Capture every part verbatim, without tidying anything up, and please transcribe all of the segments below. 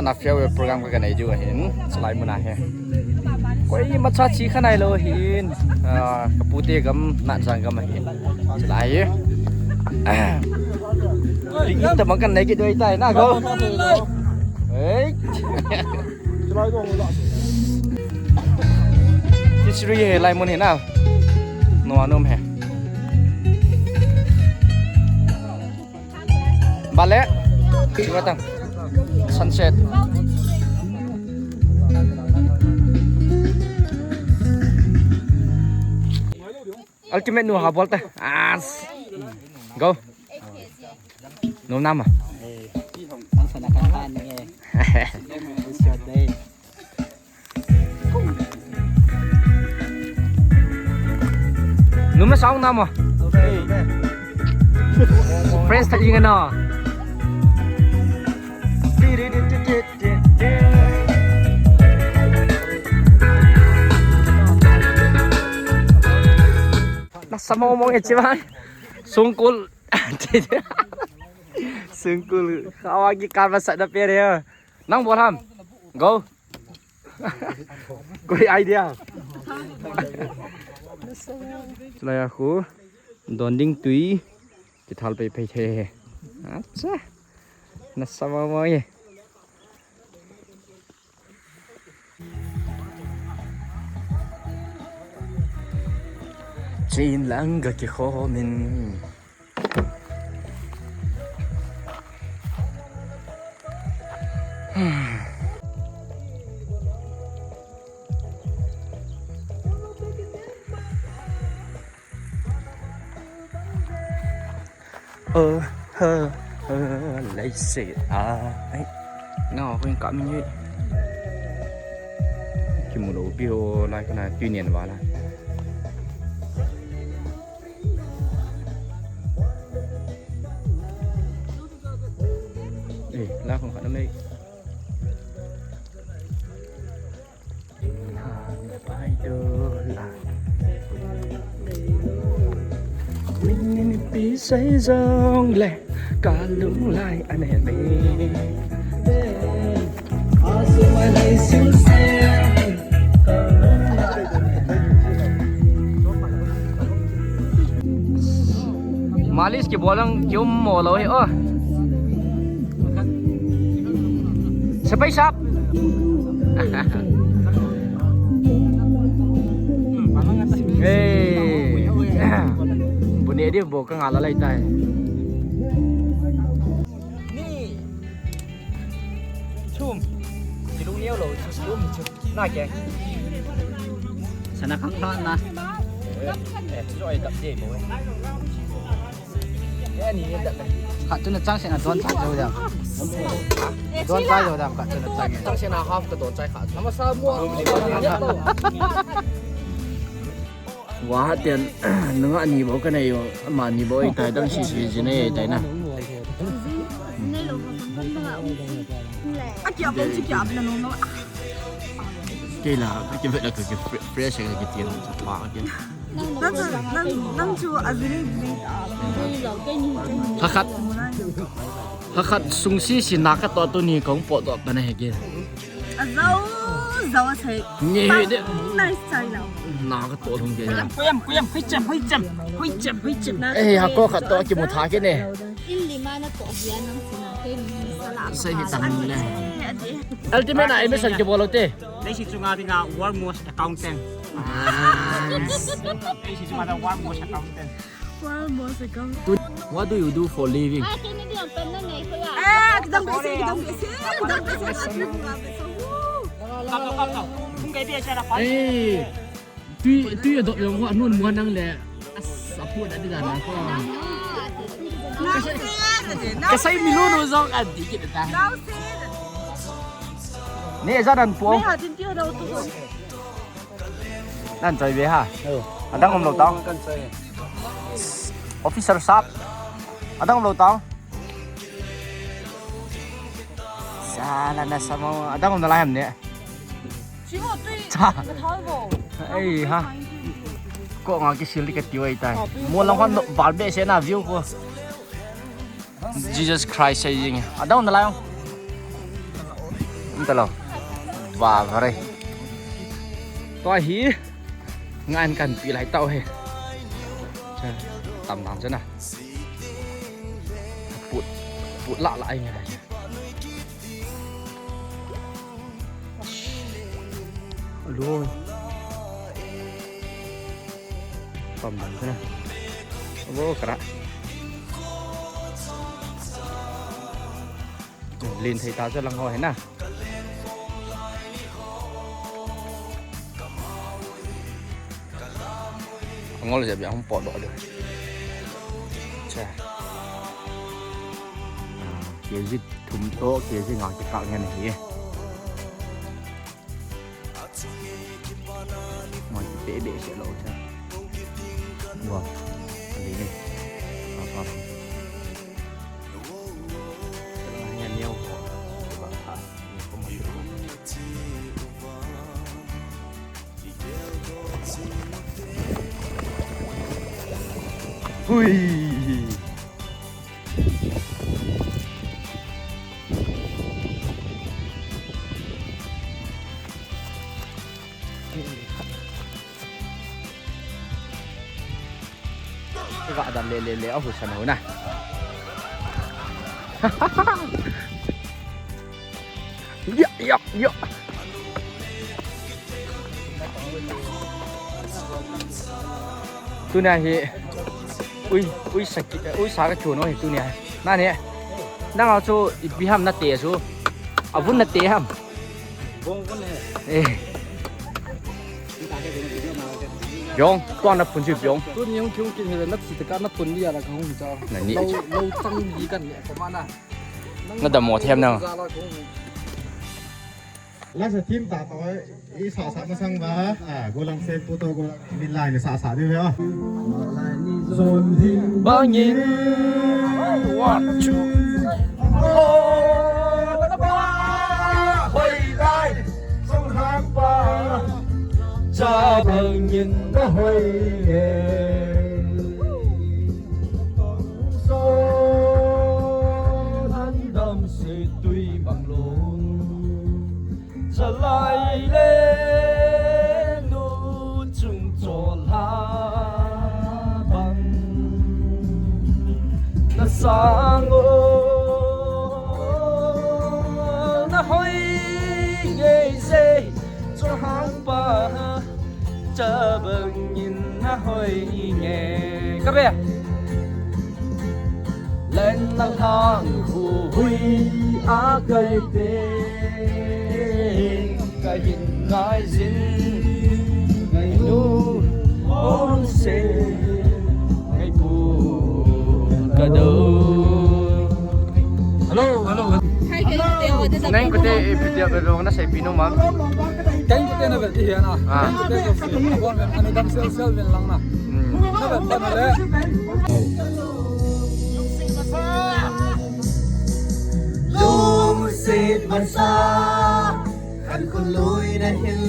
Na farewell program ka kanei diu ahin, chulai mun a hi. Koima cha chi kha nailou ahin. Ah, ka pute gam, Natjang gam ahin. Chulai hi. Picnic tabang kanei kit diu ahitai na, Go. Hey. History hi lai mun hi na. Noah nom hi. Bale. Sunset. Ultimate nu ha bol ta. As. Go. Nom nam a. Eh, ang sana kanta ni eh. Shot eh. Numa sound na mo. Friends ta inga na. Na sama mo nge chiba. Sungkul. Sungkul. Kawa ki kar ba sa da pere. Nang bol ham. Go. Koi idea. Chulai a khu don ding tui kithal pei pei the. Acha. Na sama mo ye. Chin lang ga kikhom in. Ơ, hơ, hơ, lấy xe à. Ấy, nó quên cả mình ấy. Kimu lou pi ho lai kana tui nian va la. Ê, la không khát lắm đấy. Min pi sai jong le ka lung lai ane me. Asu mai lai sil se. Malis kibolang kium mo lou hi, oh. Sepai sap. Hey. Bune di bo ka ngala lai tai. Ni. Chum. Silung neo lou, chum, chum. Na ke. Sana khang kha na. Eh, eh, chu ai dap de bo. Eh, ni dap. Kha chu na chang se na don chang jo jam. Don chang jo jam kha chu na chang. Chang se na half ka don chang kha. Nama sa mo. Wa ha tian, nunga ni bo ka nei yo, ama ni bo i tai dam si si ji nei tai na. A kia bo chi kia bo na no no. Kei la, ka ki vet la ka ki fre-, fresh ka ki tian pa ka. Nang chu, nang, nang chu a zini zini. Hakhat. Hakhat sung si si na ka to tu ni kong po to ka na he ke. A zau, zau a sai. Ni he de. Nice chai lau. Na ka to thong ke. Kuyam, kuyam, hui cham, hui cham, hui cham, hui cham. Eh, ha ko khat to ki mu tha ke ne. In lima na to hia nang sina ke ni sala. Sai hi tang le. Ultimate na emission ke bolo te. Leiset chunga dinga world most accountant. Leiset chunga the world most accountant. World most accountant. What do you do for living? Ah, kini dia pernah naik ko ya. Eh, kita besi, kita besi, kita besi. Kau, kau, kau, kau. Kung kaya dia siya na pa. Eh, tui, tui adop yung ko, anun mo nang le. As, apo na di na ko. Kasai, kasai milu no zong adi kita ta. Ni eza dan po. Nan choi ve ha. Adang um lo tao. Officer sap. Adang um lo tao. Sala na samo. Adang um na lai ham ne. Cha. Ei ha. Ko nga ki sil ka ti wai tai. Mo lang khan bal be se na view ko. Jesus Christ sai jing. Adang na lai. Talo. Ba, ba re. Tua hi. Ngan kan pi lai tau he. Cha, tam tam cha na. Put, put la la ai ngai. Alo. Tam tam cha na. Alo, kara. Lin thei ta chu lang ho hi na. Angol jep jep hung pot doh le. Cha. Ah, K G thum toh K G nga kikah ngen ahi. Moi te be se lo cha. Wa. Ani ni. Apa. Ngen neo ko. Ba tha. Hui. Ka dan le le le a husan ho na. Ya, ya, ya. Tunia hi, ui, ui sa ki, ui sa ka chu no hi tunia. Nani, nang a chu ipi ham na te chu. Avun na te ham. Bong kon he. Eh. Jong, tuan na phun chu jong. Tuni hung kiu kin he na chi ta ka na phun ni ala ka hung cha. Nani. Lo, lo tang ni kan ni ko ma na. Na dam mo them na. Lasa thim ta to, i sa sa masang ba, a, golang sen pu to golang min lai ni sa sa di ve a. Zon hin bangin. One, two. Hoi lai, song hang pa. Cha bangin na hoi nge. Song han dam se tui bang lo. Chalai le nu chung chol ha bang na sang o na hoi ngei se cho hang pa. Cha bangin na hoi nge. Ka be. Len na hang hu hui a kai te. Ka hin ngai zin ngai nu hon se ngai pu ka do. Hello, hello. Nang kute, eh, video be na sei pi no mam. Keng kute na vel ti hian a. Ah. Keng kute na vel ti hian a. Bon vel ani dam sel sel vel lang na. Hmm. Na vel pan le. Lungsit masa. Kan khun lui na hin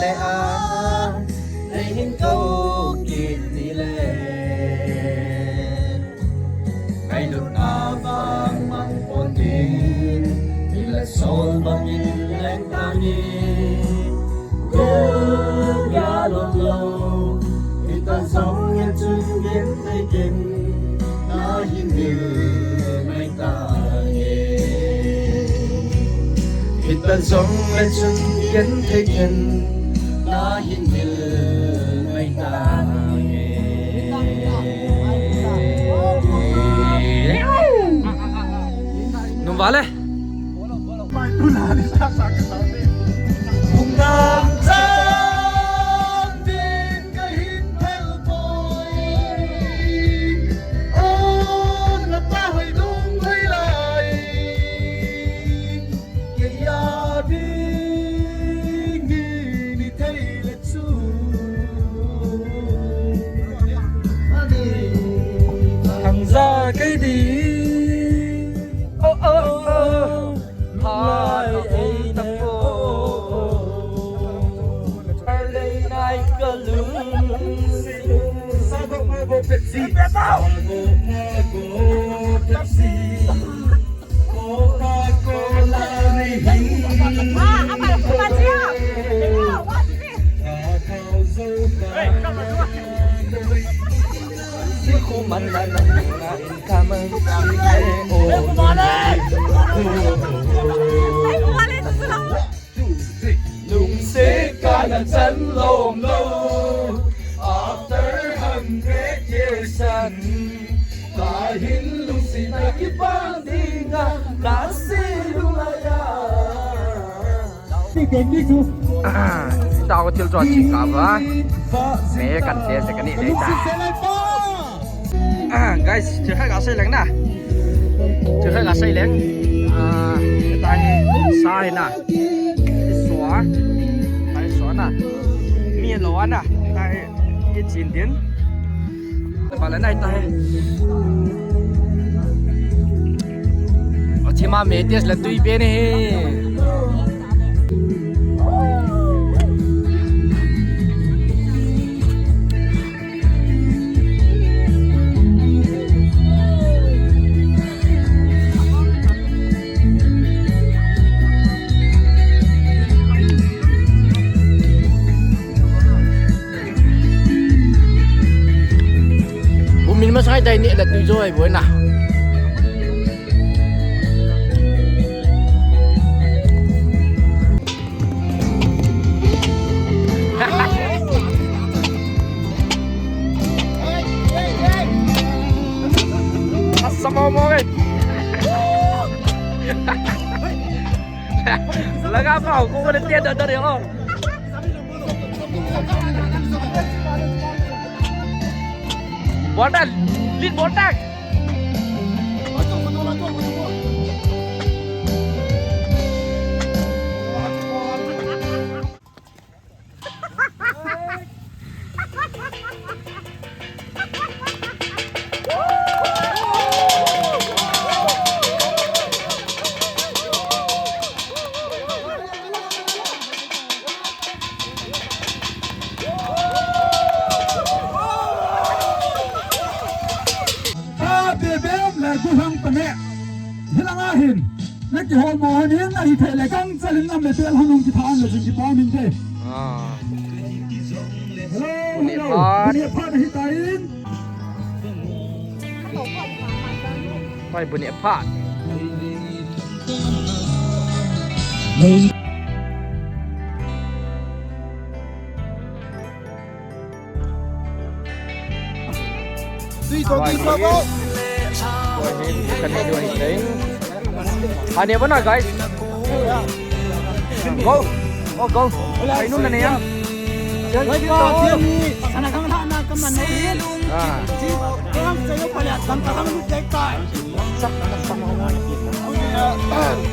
le a. Nei hin ko kit ni le. Ngailutna vang mang pon ding, thil le sol bangin leng ta ni. Ko ya lo lo, hita zong ya chun gen thei ken, na hin mil mai ta nge. Hita zong le chun gen thei ken, na hin mil mai ta nge. Nung vale. Hung dam zan din ka hin thel poi. O na pa hoi dung hoi lai. Kei a ding hi ni thei le chu. Thangza kei ding. Oh, oh, oh. Hai ei na po. Lei nai ka lung. Sa bo ma bo Pepsi. Sa bo ma bo Pepsi. Coca-Cola nei hin Lungset kana chan lom lou. After hundred years an, kahin lungset a kipah dinga, kasi lungaya. Tao thil cho chi ka ba. Me kan te se kani le ta. Ah, guys, thil khat kasei leng na. Thil khat kasei leng. Ah, ta hi sa hi na. Sua. Ai sua na. Mi lo na. Ta hi chin din. Ba la nai ta hi. Athi ma me tes la tui pe ni. Bumin masai dai ni la tui jo ai boina. Asa mo mo eh. Laga pa ko ko de de de. Bolta, lead bolta. Bebem le guhang pane. Hilanga hin. Naki hol mo hin ahi thei le kang chalin lam le tel hanung kithan le jing kipa min te. Ah. Hello, hello. Phat. Phat hi tain. Pai bu ne phat. Tui to, tui to, go. Go ahead, you can do anything. Ani apa na, guys? Go. Oh, go. Ai, nun na niya. Wai ko, tiyan ni, sana kang na, na, kaman na, eh. Ah. Kang sa'yo pala, kang, kang, kang, kang.